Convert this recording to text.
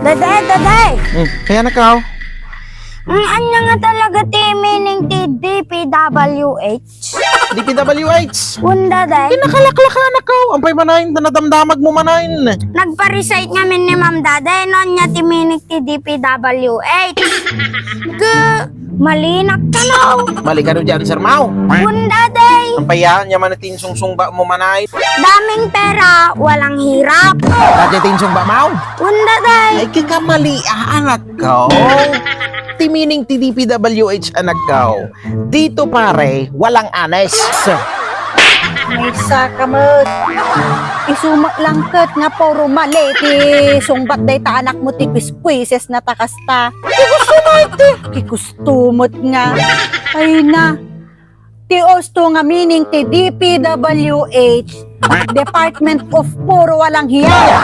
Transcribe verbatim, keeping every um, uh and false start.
Dede, dede! Hmm, kaya na ka, oh. Ang anya nga talaga ti meaning ti D P W H? D P W H? Wen, dede. Kinakalaklaka na ka, oh. Ampay manen, nadamdamag mo manen. Nagpa-recite ngamin ni Ma'am, dede, no anya ti meaning ti D P W H. Ge, malinak ka, no? Mali ka no di answer mo. Wen, dede. Ampay yan, yaman ti insungsungba mo manen. Daming pera, walang hirap. Dede ti insungba mo. Wen, dede. Ay, kika mali, ah, anak ko. Ti meaning ti D P W H, anak ko. Dito pare, walang honest. Maysa ka met. Isu met lang ket nga puro mali ti sungbat dayta anakmo ti kuiskuises na ta kasta. Ti gusto mo iti. Ti gusto met nga. Ay na. Ti usto nga meaning ti D P W H, Department of Puro Walang Hiya.